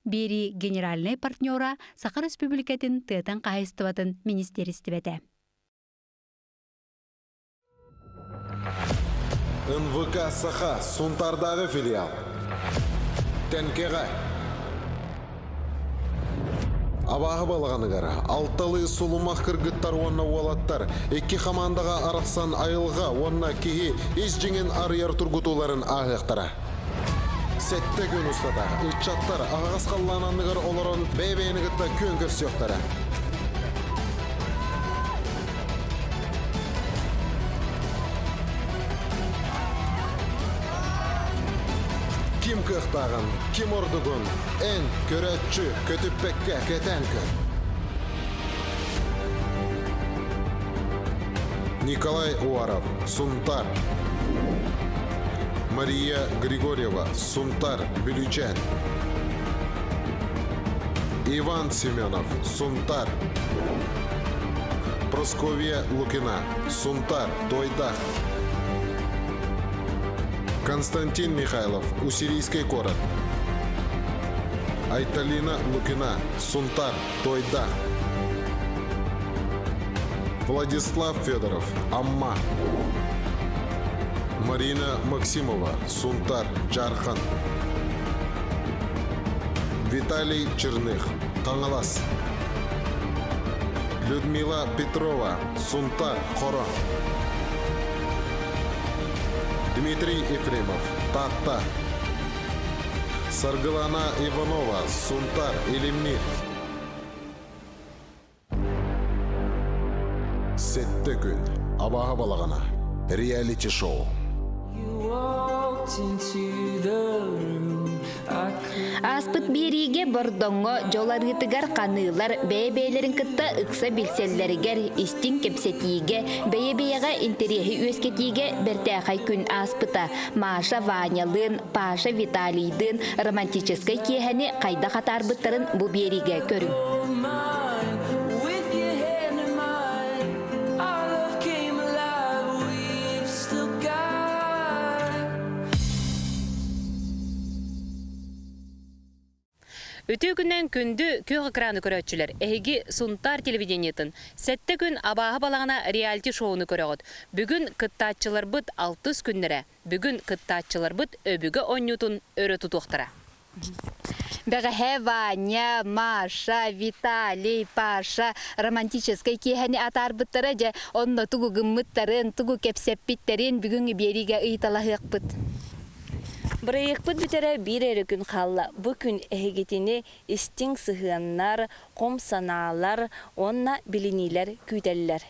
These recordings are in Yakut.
Биэрии генеральнай партнера Саха Республикатын тыатын хаһайыстыбатын министиэристибэтэ. НВК Саха Сунтаардааҕы филиал. Тэнкэҕэ. Абааһы балаҕаныгар алталыы сулумах кыргыттар уонна уолаттар икки хамаандаҕа арахсан айылҕа уонна киһи ис дьиҥин арыйар тургутууларын ааһыахтара. Сэттэ күн устата ыччаттар аһаҕас халлаан анныгар олорон бэйэ-бэйэни кытта күөн көрсүөхтэрэ. Ким кыахтааҕын, ким ордугун эн, көрөөччү, көтүппэккэ кэтээн көр. Николай Уаров, Сунтар. Мария Григорьева, Сунтар, Бүлүүчээн. Иван Семенов, Сунтар. Просковья Лукина, Сунтар, Туойдах. Константин Михайлов, Уссурийский город. Айталина Лукина, Сунтар, Туойдах. Владислав Федоров, Амма. Марина Максимова, Сунтар, Жархан. Виталий Черных, Хаҥалас. Людмила Петрова, Сунтар, Хоро. Дмитрий Ефремов, Таатта. Саргылана Иванова, Сунтар, Илимнир. Сэттэ күн. Абааһы балаҕана. Реалити-шоу. Ааспыт биэриигэ Бордоҥҥо дьол арыытыгар ханыылар бэйэ-бэйэлэрин кытта ыкса билсэллэригэр, истиҥ кэпсэтиигэ, бэйэ-бэйэҕэ интэриэһи үөскэтиигэ бэртээхэй күн ааспыта. Маша Ванялыын, Паша Виталийдыын романтическай киэһэни хайдах атаарбыттарын бу биэриигэ көрүҥ. Үтүө күннэн күндү күөх экраны көрөөччүлэр, эһиги Сунтаар телевидениетын Сэттэ күн абааһы балаҕана реалити-шоуну көрөҕүт. Бүгүн кыттааччыларбыт алтыс күннэрэ, бүгүн кыттааччыларбыт өбүгэ оонньуутун өрө тутуохтара. Бэҕэһээ Ваня, Маша, Виталий, Паша романтическай киэһэни атаарбыттара дьэ онно тугу гыммыттарын, тугу кэпсэппиттэрин бүгүҥҥү биэриигэ ыйыталаһыахпыт. Бырайыакпыт бүтэрэ биир эрэ күн хаалла. Бу күн эһигитини истиҥ сыһыаннар, хом санаалар уонна билиниилэр күүтэллэр.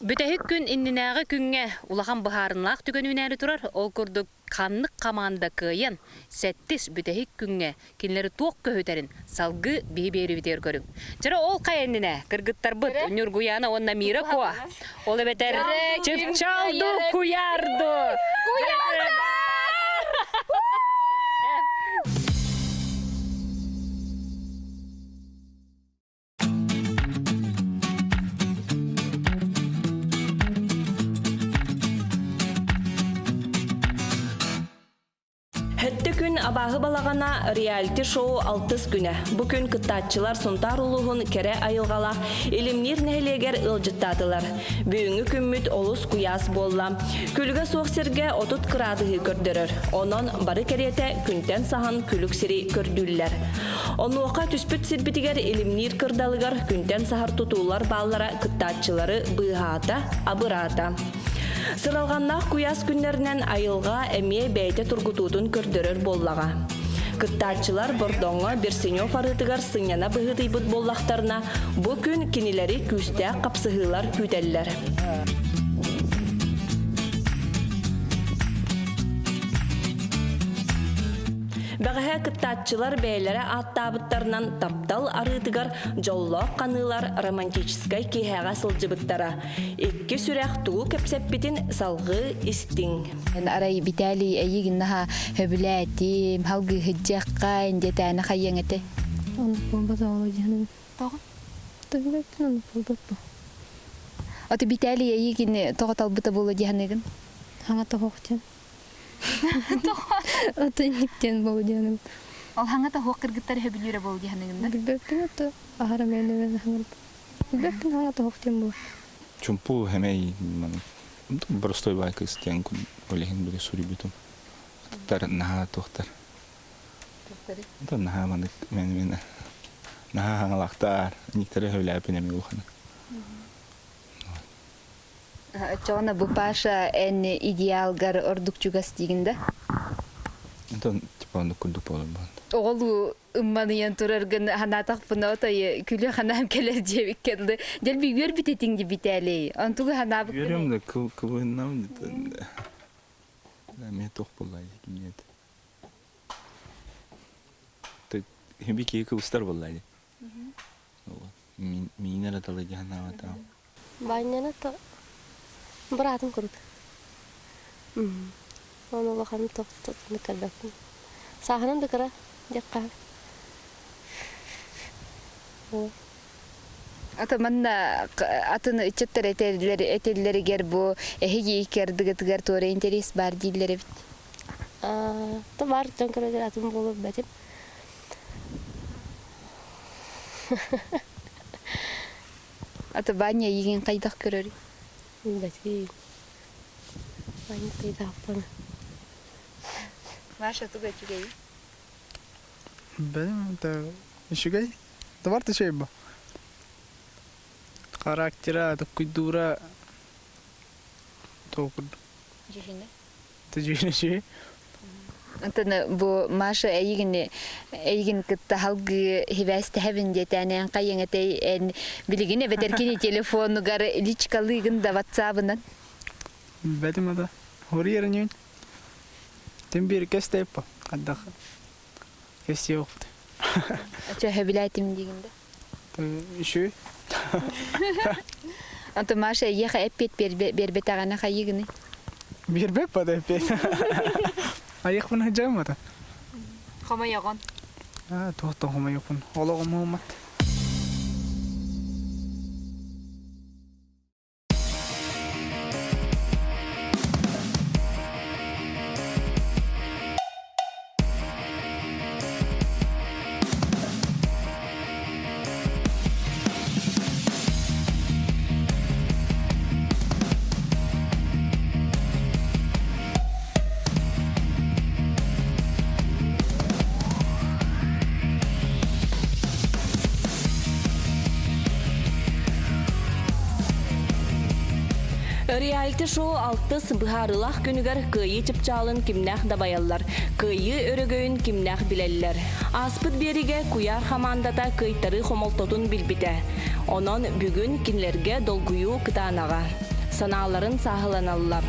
Бүтэһик күн иннинээҕи күҥҥэ улахан быһаарынлаах түгэн үүнээри турар. Ол курдук ханнык хамаанда кыайан, сэттис бүтэһик күҥҥэ кинилэри туох көһүтэрин салгыы биһи биэрибитигэр көрүҥ. Чара ол хайа иннинэ кыргыттарбыт Ньургуяна уонна Мира Куа, ол эбэтэр Чыпчалду Куярду! Һөттө күн абааһы балаҕана реалити-шоу алтыс күнэ. Бу күн кыттааччылар Сунтаар улууһун кэрэ айылҕалаах Илимниир нэһилиэгэр ыалдьыттаатылар. Бүгүҥҥү күммүт олус куйаас буолла. Күлүгэ суох сиргэ 30 кыраадыһы көрдөрөр. Онон бары кэриэтэ күнтэн саһан күлүк сири көрдүүллэр. Онуоха түспүт сирбитигэр Илимниир кырдалыгар күнтэн саһар тутуулар бааллара кыттааччылары быыһаата, абыраата. Сыралҕаннаах куйаас күннэринэн айылҕа эмиэ бэйэтэ тургутуутун көрдөрөр буоллаҕа. Кыттааччылар Бордоҥҥо Берсенев арыытыгар сынньана быһыытыйбыт буоллахтарына, бу күн кинилэри күүстээх хапсыһыылар күүтэллэр. Бэҕэһээ кыттааччылар бэйэлэрэ ааттаабыттарынан таптал арыытыгар дьоллоох ханыылар романтическай киэһэҕэ сылдьыбыттара. Икки сүрэх тугу кэпсэппитин салҕыы истиҥ. Арай Виталий эйигин наһаа сөбүлээтим, халгыыһыдьыахха индиэтээнэ хайыаҥ этэй? Оннук буолбат оҕолор диэхинэ. Тоҕо? Төбүлэппин оннук буолбат Аты Виталий эйигин тоҕо талбыта буолуо дии саныыгын? Хаҥа тоһуох диэн. Аты инник диэн буолуо диэн. Ол хаҥа тоһуох кыргыттар өһөбүлүүрэ буол дии саныгын да? Билбэппин ото аһара мээнэ хаҥар. Билбэппин хаҥа тоһуох диэн буолар. Чумпу хэмэй простой баай кыыс диэн ол иһин били суруйбутум. Атыттар наһаа туохтар. Онтон наһаа маннык мен наһаа хаҥалаахтар, никтары сөбүлээппин эмиэ улаханнык. Оччоҕуна бу Паша эн идеалгар ордук чугас диигин да? Онтон типа оннук курдук буолар буолан. Оҕолуу ымманыйан тураргын санаатахпына отой күлү ханаам кэлэр диэбиккэ дылы дэлби үөрбүт этиҥ ди Виталий. Онтугу санаабыккын Үөрүм да кыбыһыннам эмиэ туох буолла кимниэт би киһи кыбыстар буолла дии миин эрэ талы дии санаабатаҕым Баанньаны то быраатым курдук. Оны улаханын тохтотун көрбөппүн. Сааһынан да кыра диэххэ. Ата манна атын ыччаттар этэллэр этэллэригэр бу эһиги икки ардыгытыгар туора интэриэс баар дииллэр эбит. То баар дьон көрөдөр атын буолуп бэтим. Ата Ваня эйигин хайдах көрөрүй? Бэтим. Ваня тыйдаахпын. Маша туга үчүгэй? Бэлим это үчүгэй. Товар үчүгэй бу. Характера, токкуйдуура то курдук. Дьүһүнэ? Дьүһүнэ үчүгэй. Онтон бу Маша эйигин эйигин кытта халгыы хибээстэһэбин диэтээнээн хайыҥ этэй эн билигин эбэтэр кини телефонугар личкалыыгын да ватсабынан? Билбэтим ата. Хоруйар инибин. Тим биир кэстэйппа. Хайдах кэстиэхпит. Очо сөбүлээтим диигин да? Үчүгэй. Онтон Маша эйиэхэ эппиэт биэрбэтэҕинэ хайыыгыный? Биэрбэт бада эппиэт. Айыахпын сылдьабын ата. Хомойоҕун. Аа, туохтан хомойуохпун. Олоҕум ууммат. Реалити-шоу алтыс быһаарыылаах күнүгэр кыайыы чыпчаалын кимнээх дабайаллар, кыайыы өрөгөйүн кимнээх билэллэр. Ааспыт биэригэ куйаар хамаандата кыайтарыы хомолтотун билбитэ. Онон бүгүн кинилэргэ долгуйуу кытаанаҕа. Санааларын сааһыланаллар.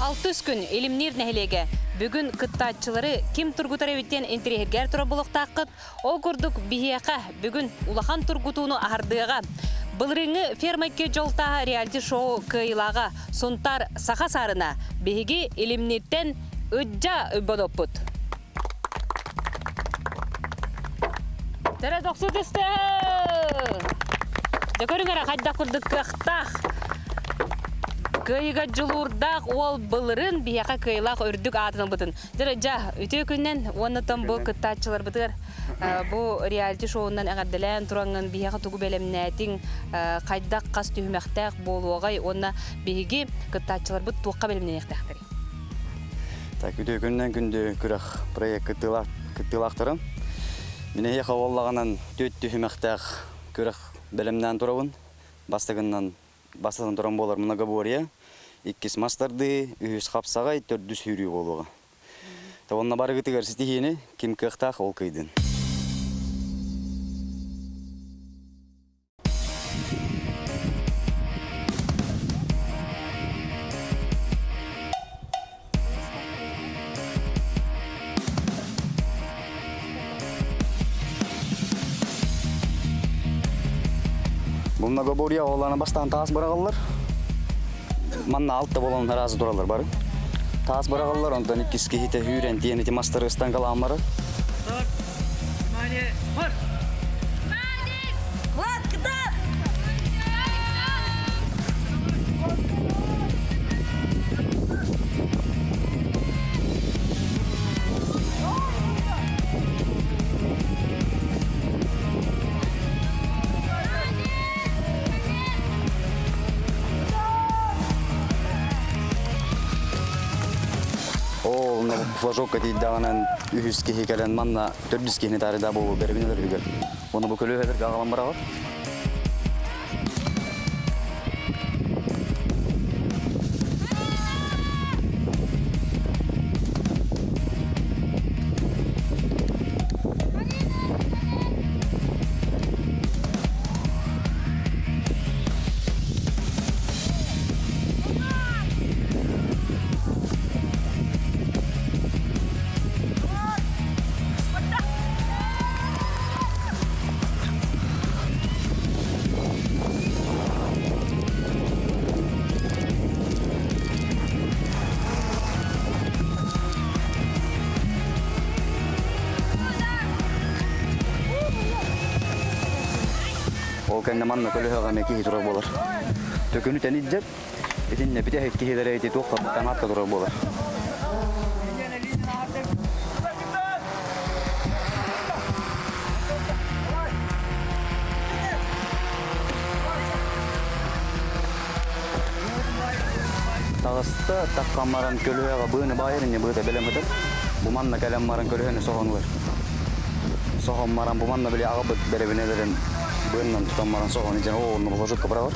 Алтыс күн Илимниир нэһилиэгэ. Бүгүн кыттааччылары ким тургутар эбит диэн интэриэһиргээр турар буолуохтааххыт. Ол курдук биһиэхэ бүгүн улахан тургутууну аһардыаҕа. Былырыыҥҥы фермайки дьолтааһа реалити-шоу кыайыылааҕа Сунтаар Саха Саарына биһиги Илимнииртэн Ыдьа бодоппут. Төрө дохсу түстэ! Дьэ көрүҥ эрэ хайдах курдук кыахтаах кыайыга дьулуурдаах уол былырын биһиэхэ кыайылаах үрдүк аатын ылбытын. Дьэ, дьэ, үтүө күннэн уонна бу кыттааччыларбытыгар бу реалити шоунан эҕэрдэлээн тураҥҥын биһиэхэ тугу бэлэмнээтиҥ, хайдах хас түһүмэхтээх буолуоҕай уонна биһиги кыттааччыларбыт туохха бэлэмнэниэхтээхтэрий? Так, үтүө күннэн күндү күрэх проект кыттыылаахтарын. Мин эһиэхэ буоллаҕынан түөрт түһүмэхтээх күрэх бэлэмнээн турабын. Бастакыннан бастатан туран буолар многоборье, иккис мас тардыы, үһүс хапсаҕай, төрдүс сүүрүү буолуоҕа. Уонна барыгытыгар ситиһиини ким кыахтаах ол кыйдын. Бу многоборье оҕолорун бастаан таас быраҕаллар. Манна алта болон араас тураллар бары. Таас быраҕаллар, онтон иккис киһитэ хүүрэн тиэн ити мастары ыстан калааммары. Внимание, марш! Онно флажокка тиийдэҕинэн үһүс киһи кэлэн манна төрдүс киһини таарыйда буолуо бэрэбин өлөрүгэр. Уонна бу көлүөһэлэргэ аҕалан бараҕыт. Ол кэннэ манна көлөһөҕө эмэ киһи турар буолар. Төкүнү тэнийдэр, итиннэ бүтэһик киһилэрэ ити туох таҥаатка турар буолар. Таҕыста таххан баран көлүөҕэ быаны баайар инньэ быыта бэлэм ытар. Бу манна кэлэн баран көлүөһэни соһон ылар. Соһон баран бу манна били аҕабыт бэрэбинэлэрин быаннан тутан баран соһон илдьэн оо онно бложукка быраҕар.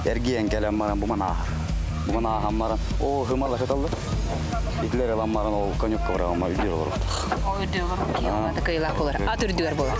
Эргийэн кэлэн баран бу манааһар. Бу манааһан баран, оо, һымала сыталлар. Итилэр ылан баран ол конюкка быраҕыма үрдүөр олоруохтаах. Ол үрдүөр олоруохтаах. Кыйылаах болар. Ат үрдүгэр болар.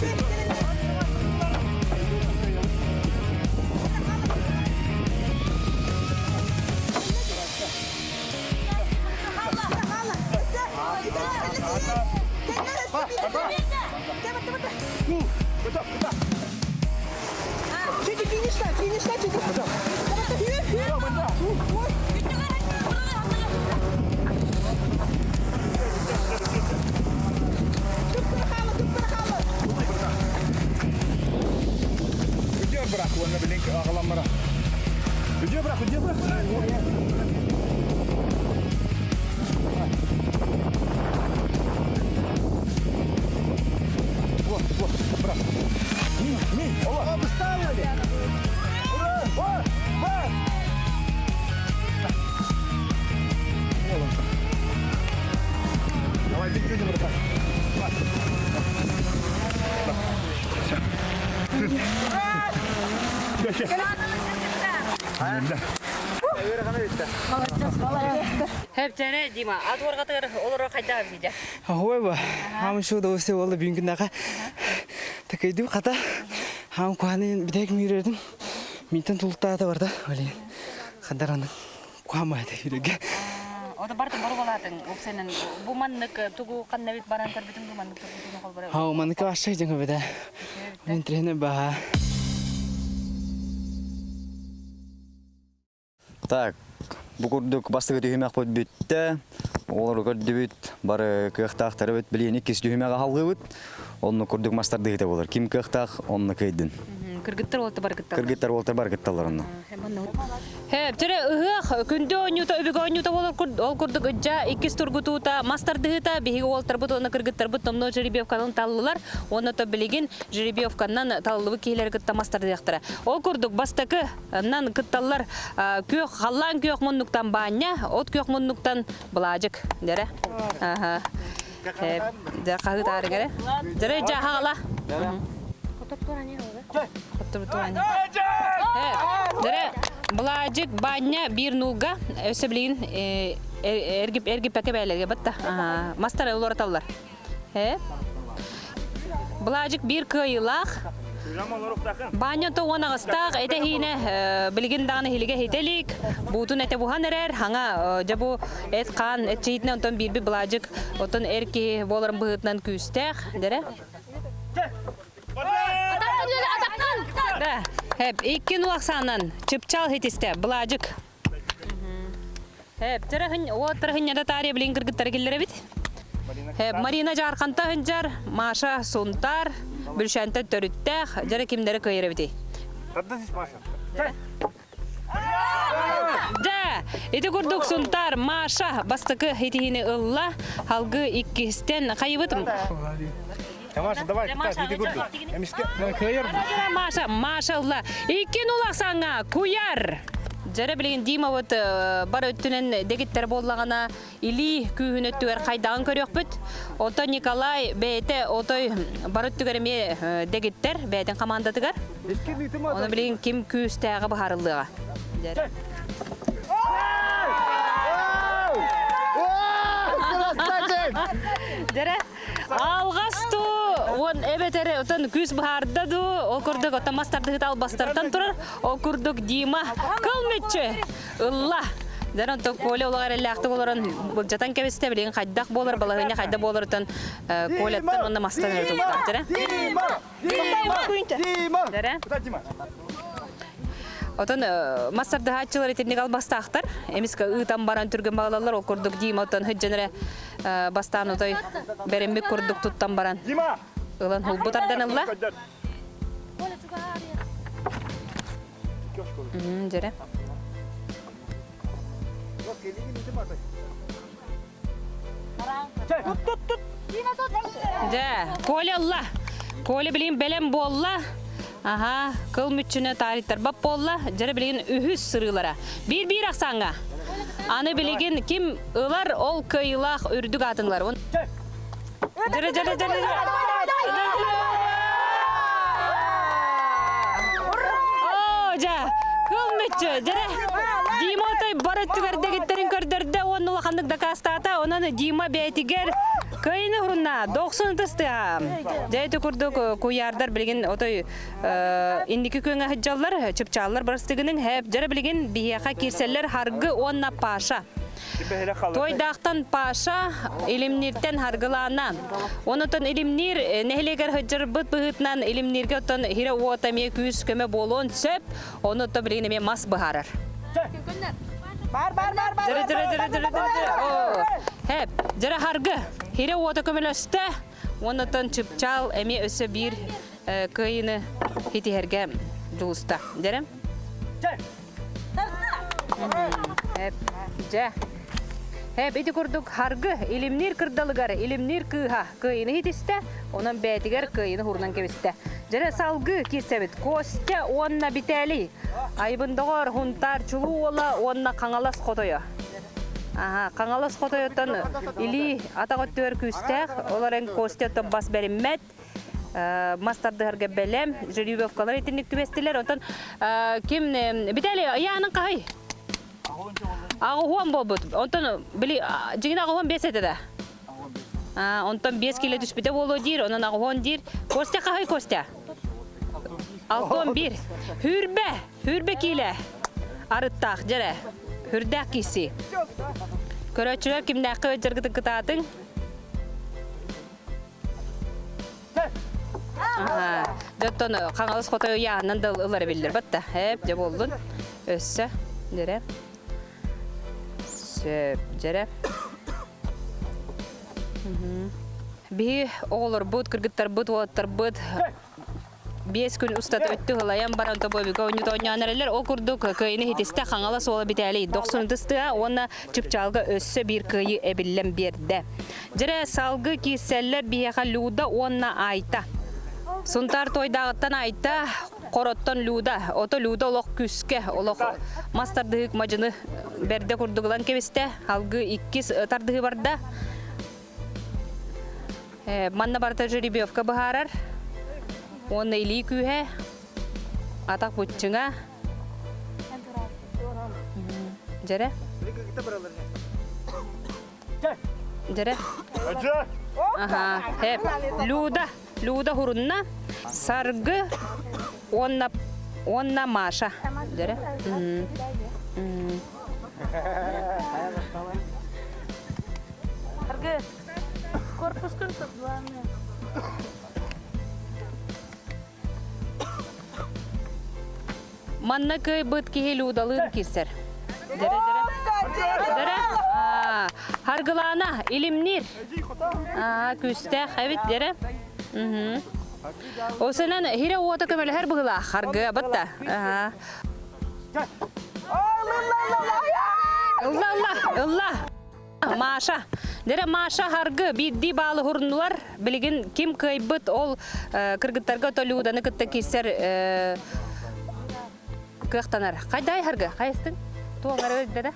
Хэпчэне Дима, ат уоргатыгар олорор хайдах эбитий Ой ба, хам шу да өсө болду бүгүн күннәхә. Такайдым хата. Хам куаны битек мирердим. Минтен тултаата барда. Олин. Хадараны куамайды үйрөге. Ота бартын бару балатын, уксенен бу маннык тугу каннабит баран көрбүтүң бу маннык тургутуну холбора. Хау маннык ваша жеңе беде. Мен тренер баха. Так, Бу курдук бастакы түһүмэхпит бүттэ. Оҕолору көрдүбүт, бары кыахтаахтарыбыт билигин иккис түһүмэҕи аһалгыбыт. Онно курдук мастардыһыта буолар. Ким кыахтаах, онно кыайдын. Кыргыттар уолта бары кытталлар. Кыргыттар уолтар бары кытталлар онно. Хэ, төрө ыһыах күндү оонньуута өбүгэ оонньуута буолар ол курдук ыдьа иккис тургутуута мас тардыһыыта биһиги уолтарбыт уонна кыргыттарбыт номнуо жеребьевканан таллылар уонна то билигин жеребьевканан талыллыбыт киһилэри кытта мас тардыахтара. Ол курдук бастакы нан кытталлар күөх халлаан күөх муннуктан баанньа, от күөх муннуктан былаажык дэрэ. Аха. Дэ хаһыытаарыҥ эрэ. Дэрэ дьэ хаҕала. Дэрэ былаажык баанньа биир нуулга өссө билигин эргиппэккэ бээлэргэ батта. Мастар олороталлар. Былаажык биир кыайыылаах. Баанньа тоҕуон аҕыстаах этэ иһиинэ билигин даҕаны иһилигэ иһитэ илик. Буутун этэ буһан эрэр. Хаҥа дьэ бу эт-хаан этчиһитинэн онтон биирбит Былаажык оттон эр киһи буоларын быһыытынан күүстээх. Дэрэ. Да. Икки нуахсаанан чыпчаал хитистэ Былаажык. Уоттарыһынньада таарыйа билин кыргыттары киллэрэбит. Марина Дьаарханта сылдьар, Маша Сунтаар, Бүлшэнтэн төрүттээх, дьара кимнэри кыайар эбитий? Дьэ, ити курдук Сунтаар Маша бастакы итиһини ылла, алгы иккистэн хайыбыт. Маша, давай, иди курдук. Маша, Маша ылла. Икки улахсаҥа куйар. Дьэрэ билигин Дима вот бар өттүнэн дэгиттэр буоллаҕына илии күүһүн өттүгэр хайдаҕын көрүөхпүт. Оттон Николай бэйэтэ отой бар өттүгэр эмиэ дэгиттэр бэйэтин командатыгар. Оны билигин ким күүстээҕи быһаарыллыаҕа. Дьэрэ. Дьэрэ Алҕас дуу, уон эбэтэр отон күүс быһаарда дуу, ол курдук оттон мас тардыһыта албастартан турар, ол курдук Дима кыл мүччү ылла. Дьэ онтон Коля олох эрэллээхтик олорон былдьатан кэбистэ, билигин хайдах буолар, балаһыанньа хайдах буоларыттан Коляттан уонна мастан эрэ тултар. Дьэ. Дима! Дима! Дьэ. Дима! Отон мас тардыһааччылар итинник албастаахтар. Эмискэ ыытан баран түргэн баҕалаллар. Ол курдук Дима оттон сылдьан эрэ бастаан отой бэриммит курдук туттан баран ылан хулбу тардан ылла. Дьэрэ. Дьэ, Коля ылла. Коля билигин бэлэм буолла. Аха, кыл мүччүнэ таарыйтарбат буолла. Дьэрэ билигин үһүс сырыылара. Биир-биир ахсааҥҥа. Аны билигин ким ылар, ол кыайыылаах үрдүк аатын ылар. Дьэрэ, дьэрэ, дьэрэ, Оо, дьэ, кыл мүччү, дьэрэ. Дима отой бар өттүгэр дэгиттэрин көрдөрдө уонна улаханнык дакаастаата. Онон Дима бэйэтигэр кыайыны урунна, дохсун ытыстыа. Дьэ, ити курдук куйаардар билигин отой инники күөҥэ сылдьаллар, чыпчааллар барыстыгының хэп дьэрэ билигин биһиэхэ киирсэллэр Харгы уонна Паша. Туойдаахтан Паша, Илимнииртэн Харгылаана. Онотон Илимниир нэһилиэгэр сылдьарбыт быһыытынан Илимнииргэ оттон хирэ уот эмиэ күүс-көмө буолуон сөп. Ону оттон билигин эмиэ мас быһаарар. Бар, бар, бар, бар. Дьэрэ, дьэрэ, дьэрэ, дьэрэ, дьэрэ. Хэп, дьэрэ харгы. Хирэ уота көмөлөстө. Онотон Чыпчаал эмиэ өссө биир кыайыыны ситиһэргэ дьулуста. Дьэрэ. Эп, дьэ. Эп, ити курдук харгы илимниир кырдалыгар илимниир кыыһа кыайыны хитистэ, онон бэйэтигэр кыайыны хурунан кэбистэ. Дьэрэ салгыы киирсэбит Костя уонна Битээлий. Айбындоҕор Хунтаар чулуу уола уонна Хаҥалас хотойо. Аха, Хаҥалас хотойоттон илии атах өттүгэр күүстээх, ол эрэн Костя оттон бас бэриммэт. мас тардыһарга бэлэм жеребьевкалар итинник түбэстилэр. Онтон ким Виталий ыйаанын хаһый? Аҕыһуон буолбут. Онтон били дьиҥин аҕыһуон биэс этэ да. Онтон биэс кило түспүтэ буолуо диир, онон аҕыһуон диир. Костя хаһый Костя? Алтон биир. Хүрбэ, хүрбэ киилэ. Арыттаах дьэрэ. Хүрдээх киси. Көрөөччүлэр кимнээххэ өйдөргүтүн кытаатыҥ. Дьоттон Хаҥалас хотой ыйааһынан да ылара биллэр батта. Эп, дьэ буоллун. Өссө, дэрэ. Сөп, дьэрэ. Биһи оҕолорбут, кыргыттарбыт, уолаттарбыт биэс күн устата өттү ылайан баран тобуобика оонньуута оонньоон эрэллэр. Ол курдук кыайыны хитистэ Хаҥалас уола Битээлий дохсун ытыстыа уонна Чыпчаалга өссө биир кыайыы эбиллэн биэрдэ. Дьэрэ салгы киирсэллэр биһиэхэ Люда уонна Айта. Сунтаар Туойдааҕыттан Айта, Хороттон Люда. Ото Люда олох күүскэ, олох мас тардыһык мадьыны бэрдэ курдук ылан кэбистэ. Алгы иккис тардыһыы барда. Манна барыта жеребьевка быһаарар. Уонна илии күүһэ, атах буччуҥа. Дьэрэ. Дьэрэ. Аха. Хеп. Люда. Люда хурунна. Саргы уонна уонна Маша. Дьэрэ. Саргы. Корпускун тут главное. Манна кыайбыт киһи Людалыын киирсэр. Дьэрэ-дьэрэ. Дьэрэ. Харгылаана, илимниир. Күүстээх эбит, дьэрэ. Осынан хире уота көмөлөһөр быһылаах харгы батта. Ылла, ылла, ылла. Маша. Дэрэ Маша харгы биирдии баалы хуруннулар. Билигин ким кыайбыт ол кыргыттарга Толюданы кытта киирсэр кыахтанар. Хайдай харгы? Хайыстың? Туоңар өлдө да?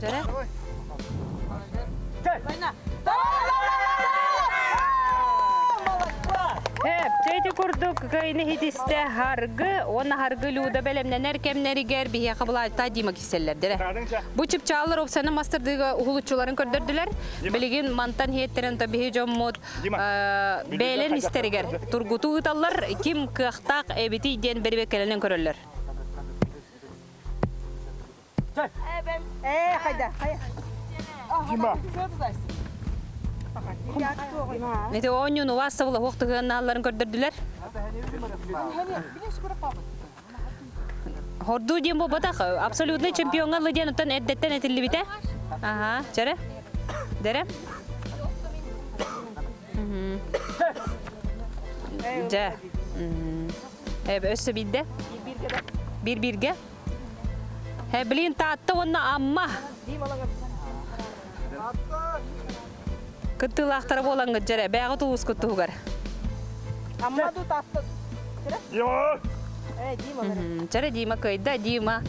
Дьэрэ? Эп, чэйди курдук кыайыны хитистэ харгы, уонна харгы Люда бэлэмнэнэр кэмнэригэр биһиэхэ булаайта Дима киирсэллэр Бу чыпчааллар опсаны мастардыыга уһулуччуларын көрдөрдүлэр. Билигин мантан иһиэттэрэн то биһи дьоммут бэйэлэрин истэригэр тургутуу ыыталлар, ким кыахтаах эбитий диэн бэрибэккэлэнэн көрөллөр. Ити оонньууну убаастабыла суох тыһыаннаалларын көрдөрдүлэр. Хордуу диэн буолбатах, абсолютный чемпиоҥҥа ылла диэн оттон эрдэттэн этиллибитэ. Аха, чэрэ. Дэрэ. Дьэ. Өссө биирдэ. Биир-бииргэ. Блин, Таатта уонна Амма. Кыттыылаахтара буолаҥҥыт дьэрэ, бээҕит улуускут туһугар. Амма ду Таатта. Чэрэ Дима кыайда. Дима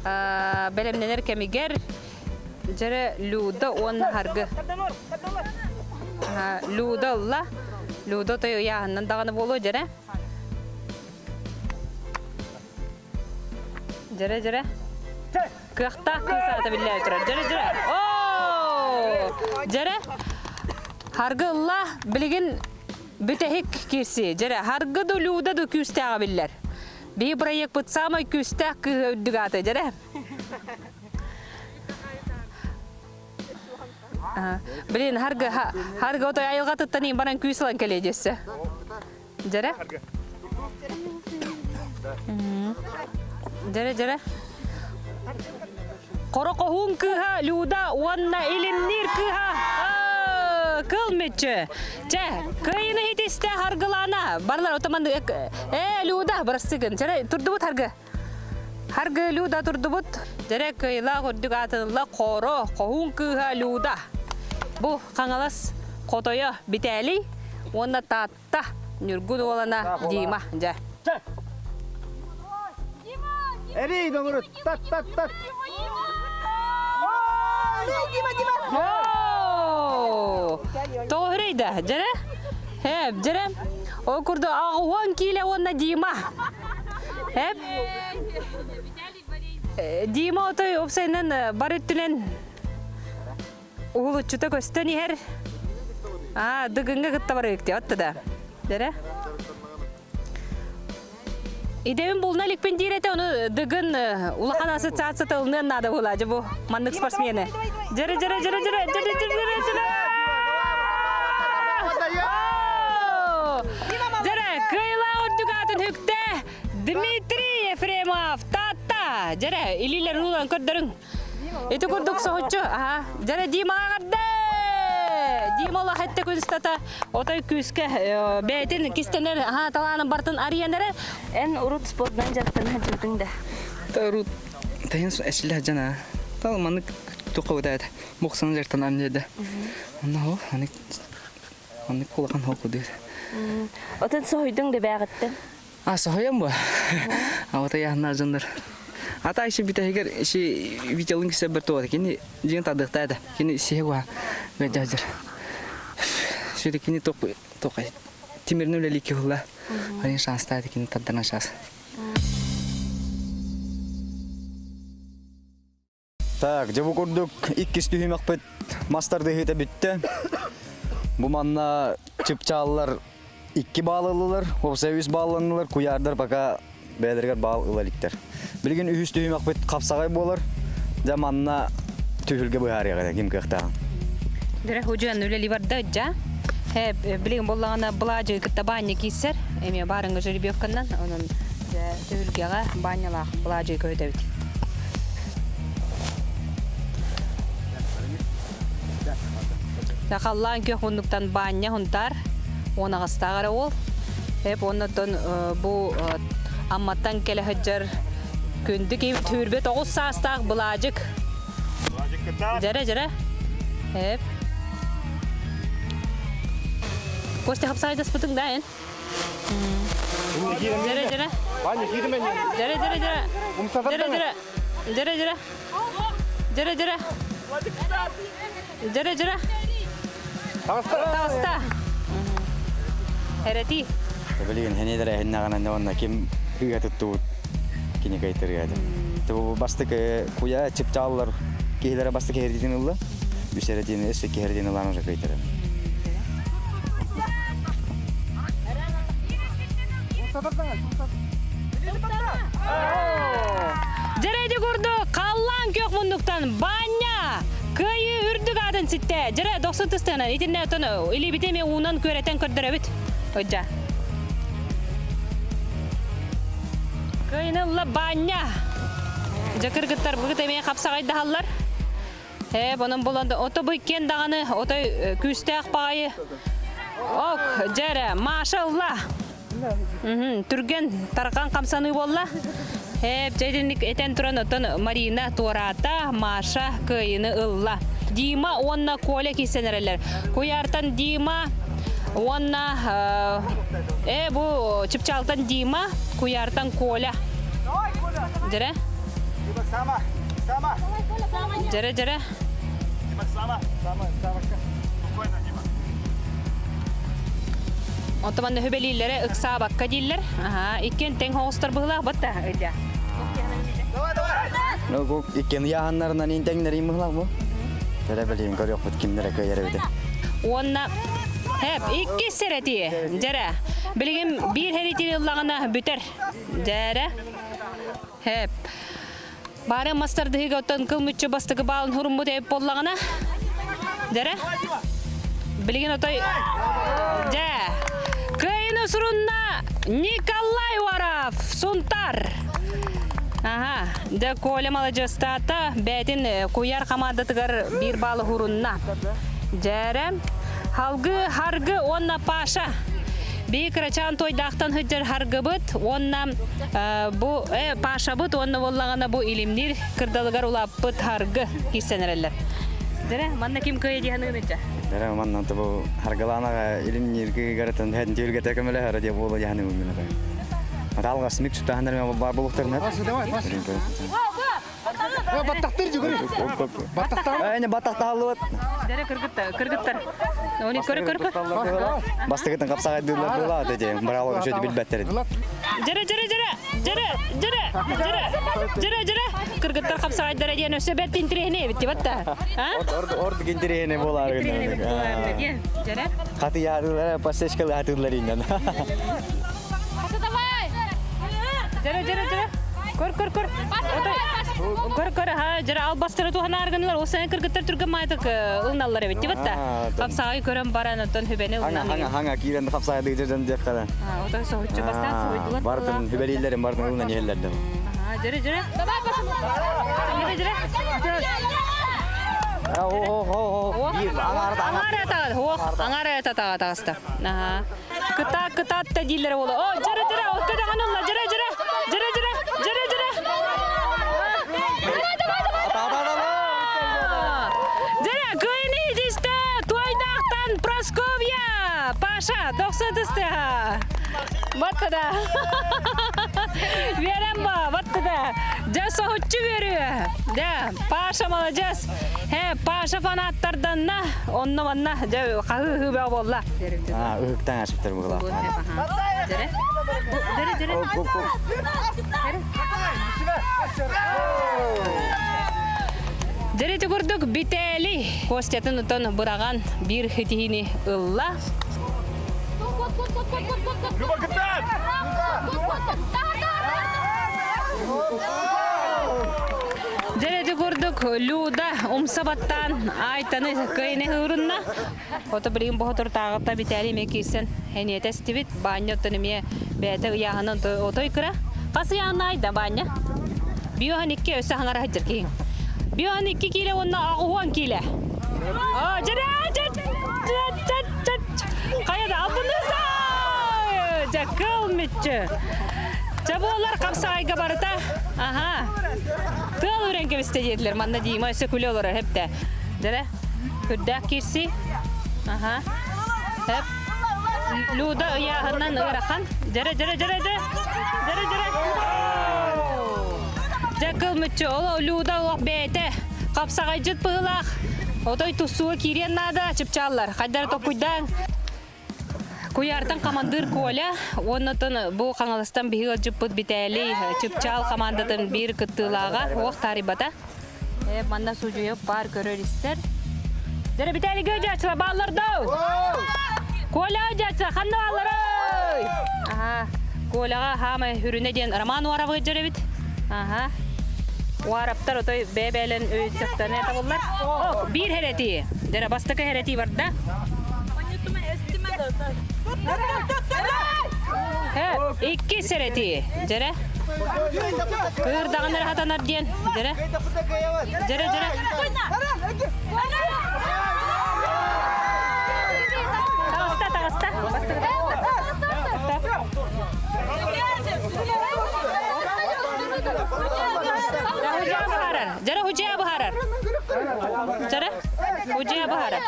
бэлэмнэнэр кэмигэр дьэрэ Люда уонна Харгы. Люда ылла. Люда той ыйааһыннан даҕаны буолуо дьэрэ. Дьэрэ дьэрэ. Кыахтаах кыыс аата биллээри турар. Дьэрэ дьэрэ. Оо! Дьэрэ. Харгы ылла. Билигин бүтэһик киирсии. Дьэрэ, харгы ду Люда ду күүстээҕэ биллэр. Биһи проекпыт саамай күүстээх кыыһы үрдүк ааты, дьэрэ. Блин, харгы, харгы отой айылҕатыттан иин баран күүс ылан кэлиэ дьэссе. Дьэрэ. Дьэрэ, дьэрэ. Хорокоһуун кыыһа Люда уонна Илимниир кыыһа Кыл мүччү. Чэ, кыайыны хитистэ Харгылаана. Барлар отаман э Люда бырастыгын. Чэ, турдубут Харгы. Харгы Люда турдубут. Дьэрэ кыайылаах үрдүк аатынылла Хоро, Хоһуун кыыһа Люда. Бу Хаҥалас хотойо Битээлий уонна Таатта Ньургун уолана Дима. Дьэ. Эрий, доҥурут, тат, тат, тат. Дима, Дима! Тоҕо үрейдэ, дьэрэ? Эп, дьэрэ. Ол курдук аҕыһуон киилэ уонна Дима. Эп. Дима отой опсайынан бар өттүнэн уһулуччута көстөн иһэр. Аа, дыгыҥҥа кытта барыыкти, отта да. Дьэрэ. Идэбин булна иликпин диир этэ, ону Дыгын улахан ассоциацията ылыныан наада буолаа дьэ бу маннык спортсмены. Дьэрэ дьэрэ дьэрэ дьэрэ дьэрэ дьэрэ дьэрэ Дьэрэ кыайылаах үрдүк аатын үктэ Дмитрий Ефремов Таатта. Дьэрэ илиилэрин улан көрдөрүҥ. Ити курдук соһуччу, аха, дьэрэ Димаҕа эҕэрдэ! Дима олох этте күн устата отой күүскэ бэйэтин кистэнэр аха талаанын бартын арыйан эрэр. Эн урут спордунан дьарыктана сылдьыбытыҥ да? Та урут тайын эчиллэ сылдьан Тал маннык туохха бытаат боксанан дьарыктанам диэдэ. Онно хо анык оннук улахан хоку дыр. Отон соһуйдуҥ да бээҕиттэн? А соһуйан бу. Авата яһна дьоннор. Ата иши бүтэһигэр иши Витялын кисе бір туота. Кини дьиҥ тардыахтаа да. Кини сиһэ куһа бэдьаажыр. Сүрү кини тоқ тоқ тимирни үлэлии киһулла. Ани шанстаа кини тардаран шанс. Так, дьэ бу курдук иккис түһүмэхпит мастардыһыыта бүттэ. Бу манна чыпчааллар икки баал ыллылар, уопсай үс баалланнылар, куйаардар пока бэйэлэригэр баал ыла иликтэр. Билигин үһүс түһүмэхпит хапсаҕай буолар. Дьэ манна түһүлгэ быһаарыаҕа ким кыахтааҕын. Дөрэ худьуан үлэли барда дьа. Э, билигин боллаҕына былаадьы кытта баанньа киирсэр. Эмиэ баарыҥҥа жеребьевканнан, онон түһүлгэҕэ баанньалаах былаадьы көһүтэбит. Халлаан күөх муннуктан баанньа хунтаар, уон аҕыстаах эрэ уол. Эп оннотон бу Амматтан кэлэ сылдьар күндү киһибит түүрбэ тоҕус саастаах Былаадьык. Дьэрэ, дьэрэ. Эп. Костя хапсаайдаспытыҥ да эн? Дьэрэ, дьэрэ. Дьэрэ, дьэрэ, дьэрэ. Дьэрэ, дьэрэ. Дьэрэ, дьэрэ. Дьэрэ, дьэрэ. Дьэрэ, дьэрэ. Таҕыста. Эрэтии. Билигин хэнидэрэ эһиннэҕинэ уонна ким ыга туттубут кини кыайтарыа Бу бастакы куйа чыпчааллар киһилэрэ бастакы эрдитин ылла. Үс эрэтиини өссө икки эрэтиини ылан уже кыйтарар. Дьэрэди курдук халлаан күөх муннуктан Баанньа кыайыы үрдүк аатын ситтэ. Дьэрэ дохсун тыстыынан итиннэ отон илиибити эмиэ уунан күөрэтэн көрдөрөбүт. Ожа. Кыайыны ылла Баанньа. Дьэ кыргыттар быгыт эмиэ хапсаҕайдаһаллар. Ээ, онон булан ото бу иккиэн даҕаны отой күүстээх баҕайы. Ок, дьэ эрэ, Маша ылла. Түргэн тарҕан хамсаныы буолла. Ээ, дьэ итинник этэн туран оттон Марина туораата, Маша кыайыны ылла. Дима уонна Коля киирсэн эрэллэр. Куйаартан Дима уонна э бу Чыпчаалтан Дима, Куйаартан Коля. Дьэрэ. Дьэрэ, дьэрэ. Онто манна хүбэлииллэрэ ыксаабакка дииллэр. Аха, иккиэн тэҥ хоҕустар быһылаах батта ыйда. Ну, бу иккиэн ыйааһыннарынан интэҥнэрин быһылаах бу. Тэре билигин көрүөхпүт кимнэрэ кыайар эбитэ. Уонна Хэп, иккис сэрэти. Дьэрэ. Билигин биир хэритин ыллаҕына бүтэр. Дьэрэ. Хэп. Бары мастардыһыга оттон кыл мүччү бастакы баалын хуруммут эбит буоллаҕына. Дьэрэ. Билигин отой Дьэ. Кыайыны сурунна Николай Уаров, Сунтар. Аха, дьэ Коля маладьыастаата, бэйэтин куйар хамаандатыгар биир баалы хурунна. Дьэрэ. Халгы, Харгы уонна Паша. Бии кырачаан туойдаахтан сылдьар Харгыбыт уонна бу Пашабыт уонна буоллаҕына бу илимниир кырдалыгар улааппыт Харгы киирсэн эрэллэр. Дьэрэ, манна ким кыайа дии саныгын иччэ? Дьэрэ, манна бу Харгылаанаҕа илимниир кыыгарытын һэн түһүлгэтэ көмөлөһөрө диye буола дии саныыбын мин ата. Алҕас мик сутаһаннар баар буолуохтарына. Баттахтыр жүгүр. Баттахтар. Эне баттахтааллыбыт. Дәрэ кыргыттар, кыргыттар. Оны көрө көрө көр. Бастыгытын капсагайдыылар була дede. Браво өшөтү билбэттерин. Дәрэ дәрэ дәрэ. Дәрэ дәрэ дәрэ. Дәрэ дәрэ. Кыргыттар капсагайдара диэн өссө бэрт интириэһинэй эбит батта. Орд орд интириэһинэй буолар. Дәрэ. Хаты яадылар пасечкалы хатылар иннен. Давай! Дьэрэ, дьэрэ, дьэрэ. Көр, көр, көр. Көр, көр, ха, дьэрэ албастары туһанааргынылар. Ол сен кыргыттар түргэн маайтык ылыналлар эбит дибатта. Хапсаҕай көрөн баран оттон хүбэни ылынан. Хаңа, хаңа, киирэн хапсаҕай дыжан деп кала. Отой соһуччу бастаан соһуйдулар. Бартын хүбэлииллэрин бартын ылынан иһэллэр да. Дьөрө, дьөрө. Давай, Паша. Дьөрө, дьөрө. Аңара татаға тағыста. Кыта кытат та дииллер ола. О, жыры жыры, о, кыда ханулла, жыры жыры, жыры жыры, жыры жыры. Жыры, кыйны дисте, туайдақтан Просковья, Паша, 90 тысты. Баттыда. Верем ба, баттыда. Жа соһуччу берүү. Да, Паша молодец. Хе, Паша фанаттардан на, онно манна, жа хахы хыбе болла. А, ыһыктан ашыптыр бугла. Жere. Жere, жere. Жere курдук бители. Костятын утон быраган бир хитихини ылла. Жere курдук Люда умсабаттан айтаны кыйны хырынна. Ото билин бохотор тагыта бители ме кирсен хениете стибит баня оттон эме бәте ыяһынан отой кыра. Касы яһына айда баня. Биохан икки өсө хаңара хаджыр кийин. Биохан икки киле онна агуан киле. А, жere, жere, жere, жere. Каяда албыныза. Жакыл мүтчү. Жаболар капсайга барыта. Аха. Тыл үрен кебисте дедилер. Манна дейм, өсө күлө олар хепте. Жere. Күрдәк кирси. Аха. Хеп. Люда ыяһынан ырахан. Жere, жere, жere, жere. Жere, жere. Жакыл мүтчү. Ола Люда олақ бәйте. Капсагай жыт пыгылах. Отой тусуы кирен нада чыпчаллар. Хайдар токуйдан. Куяртан командир Коля, оннотон бу Қаңаластан биһиги жыппыт битәли чыпчал командатын бир кыттыылаага ох тарибата. Э, манна сужуйуп бар көрөр истер. Жere битәли көжачыла баллар дау. Коля жача ханна баллар ой. Аха. Коляга хама хүрүнө ден Роман Уаровы жеребит. Аха. Уараптар отой бебелен өйсөктөн это буллар. О, бир херети. Жere бастыкы херети бар да. Э, икки серети. Жere. Кырдагынар хатанар диен. Жere. Жere, жere. Тагыста, тагыста. Жere бахарар. Жere хужа бахарар. Жere. Хужа бахарар.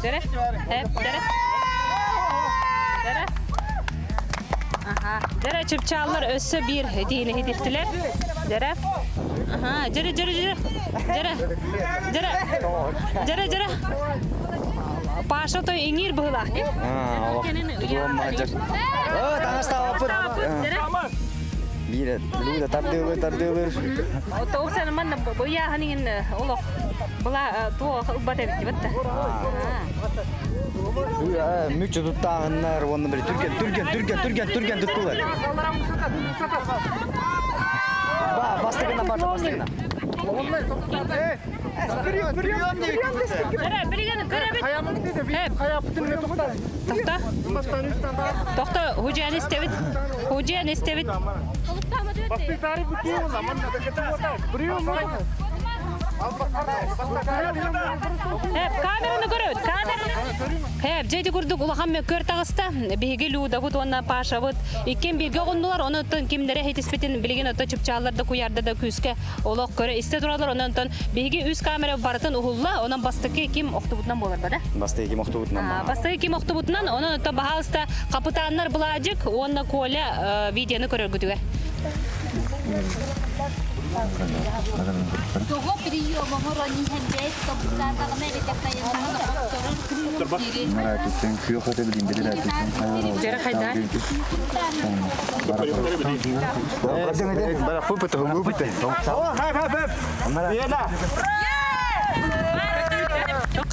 Жere. Хеп, жere. Жere. Аха. Жere чыпчалар өссө бир диини хидистилер. Жere. Аха, жere, жere, жere. Жere. Жere. Жere, жere. Паша той иңир быһылаах. А, О, таҥастаабыт. Биир Люда тардыылыр, тардыылыр. Тоосен манна буя ханин олох була туо убат эбит батта. Мүчө туттааһыннар, уонна бир түрген, түрген, түрген, түрген, түрген туттулар. Ба, бастыгына бата, бастыгына. Жere, билген көрөбүт. Тохто. Тохто, хужан истебит. Хужан истебит. Хеп, камераны көрөбүт, камераны. Хеп, жеди курдук улахан мөккөр тагыста. Биһиги Людабыт, уонна Пашабыт. Иккен бирге оҕуннулар, онуттан кимнере хитиспитин билигин ото чыпчаалар да куярда да күүскэ олох көрө исте туралар, онуттан биһиги үс камера барытын уһулла, онон бастыкы ким охтубутунан болар ба да? Бастыгы ким охтубутунан ба. Бастыкы ким охтубутунан, онон ото баһалыста капытааннар Былаажык, уонна Коля видеону көрөргүтүгэр. Того приема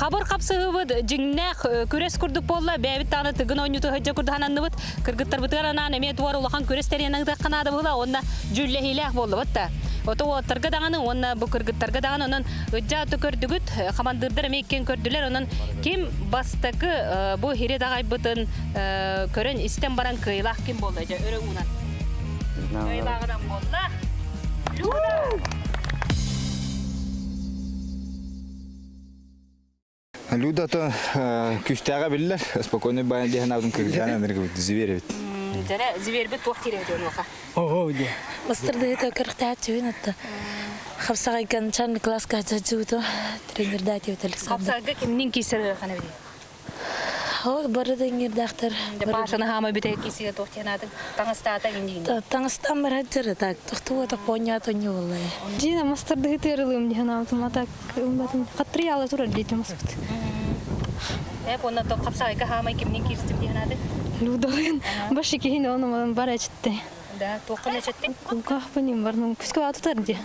Қабыр қапсығыбыд жиңнәқ күрес күрдік болла, бәбіт тағны тыгын ойнуту хөджө күрді хананныбыт, кыргыттар бытыгар анан эме туар улахан күрес теренаңды қанады бұла, онна жүллехилях болла бұтта. Ото уолаттарга даҕаны уонна бу кыргыттарга даҕаны онон ыдьа аты көрдүгүт, хамандыырдар эмиэ иккиэн көрдүлэр. Онон ким бастакы бу хири даҕайбытын көрөн истэн баран кыайыылаах ким буолла дьэ өрө уунан. Кыайыылааҕынан буолла. Люда! Люда то күүстээҕэ биллэр, спокойный баян диэн аатын кыргыздаан энергибит зверь эбит. Дьэрэ, зверьбит туох киирэ онуоха? Ого, де. Мастырдыһыта кырыктааччыбын атта. Хапсаҕайган начальный класска сылдьыбытым. Тренердаатибит Александр. Хапсаҕайга кимнин киирсэр ыарахана били? Ол бары да иҥирдаахтар. Пашаны хаама бүтэ киирсигэ туох диэн аатын? Таҥастаата иннигин. Таҥастаан барар дьара так. Тохтуга топпонньаат онньу боллай. Дина мастырдыһыты ырылыым диэн аатым, а так Хаттырыйаала турар диэтим аспыт. Эп онно то хапсаҕайга хаамай кимнин киирстим диэн ааты? Людалын. Башы киһин оны бар эчитте. Да, туоххан эчеттин? Кулкахпын бар, ну күскө атытар ди.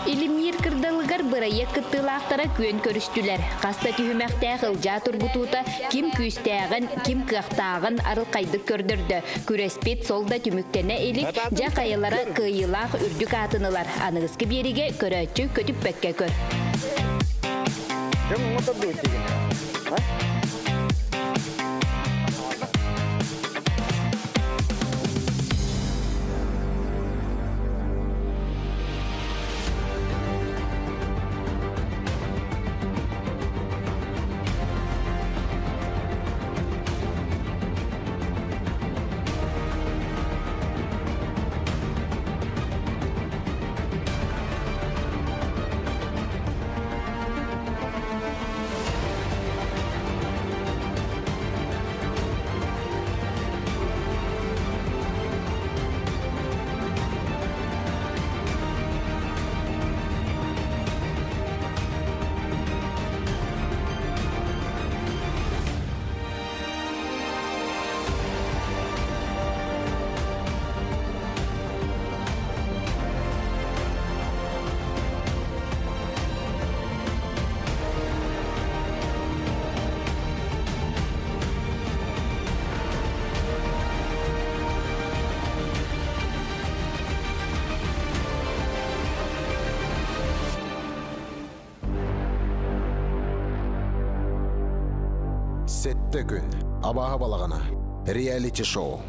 Илимниир кырдалыгар бырайыак кыттыылаахтара күөн көрүстүлэр. Хаста түһүмэхтээх ылдьаа тургутуута ким күүстээҕин, ким кыахтааҕын арылхайдык көрдөрдө. Күрэспит сол да түмүктэнэ илик, дьэ хайалара кыайыылаах үрдүк аатын ылар. Аныгыскы биэригэ көрөөччү көтүппэккэ көр. Сэттэ күн. Абааһы балаҕана. Реалити-шоу.